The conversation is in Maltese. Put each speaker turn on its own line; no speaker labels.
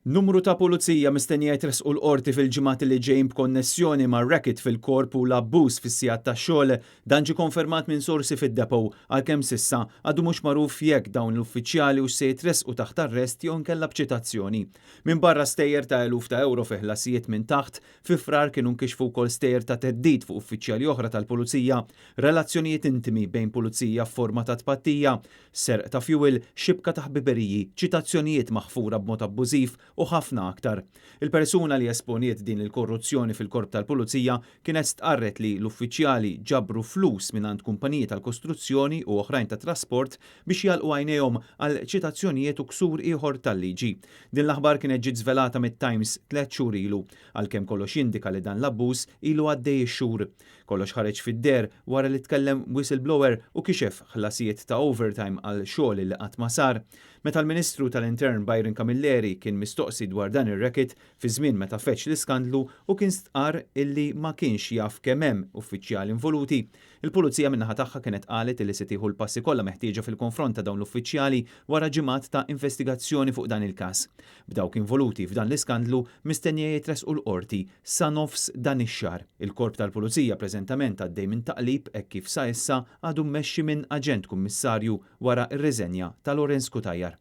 Numru ta' pulizija mistennija jitressqu l-qorti fil-ġimgħat li ġejjin b'konnessjoni ma' racket fil-korp u l-abbuż fis-sigħat tax-xogħol. Dan ġie konfermat minn sorsi fid-depot, għalkemm s'issa għadu mhux magħruf jekk dawn l-uffiċjali hux se jitressqu taħt arrest jew inkella b'ċitazzjoni. Minbarra stejjer ta' eluf ta' ewro fi ħlasijiet minn taħt, fi Frar kienu nkixfu wkoll stejjer ta' theddid fuq uffiċjali oħra tal-pulizija, relazzjonijiet intimi bejn pulizija f'forma ta' tpattija, serq ta' fjuwil, xibka ta' ħbiberiji, ċitazzjonijiet maħfura b'mod abbużiv u ħafna aktar. Il-persuna li esponiet din il-korruzzjoni fil-Korp tal-Pulizija kienet stqarret li l-uffiċjali ġabru flus mingħand kumpaniji tal-kostruzzjoni u oħrajn tat-trasport biex jagħlqu għajnejhom għal ċitazzjonijiet u ksur ieħor tal-liġi. Din l-aħbar kienet ġiet żvelata mit-Times tlett xhur ilu, għalkemm kollox jindika li dan l-abbuż ilu għaddej ix-xhur. Kollox ħareġ fid-deher wara li tkellem whistleblower u kixef ħlasijiet ta' overtime għal xogħol li qatt ma sar. Meta l-Ministru tal-Intern Byron Camilleri kien mistoqsi dwar dan ir-racket fi żmien meta feġġ l-iskandlu u kien stqarr illi ma kienx jaf kemm hemm uffiċjali involuti. Il-Pulizija min-naħa tagħha kienet qalet illi se tieħu l-passi kollha meħtieġa fil-konfront ta' dawn l-uffiċjali wara ġimgħat ta' investigazzjoni fuq dan il-każ. B'dawk involuti f'dan l-iskandlu mistennija jitressqu l-Qorti sa nofs dan ix-xahar. Il-Korp tal-Pulizija preżentament għaddej minn taqlib hekk kif sa issa għadu mmexxi minn Aġent Kummissarju wara r-riżenja ta' Lawrence Cutajar.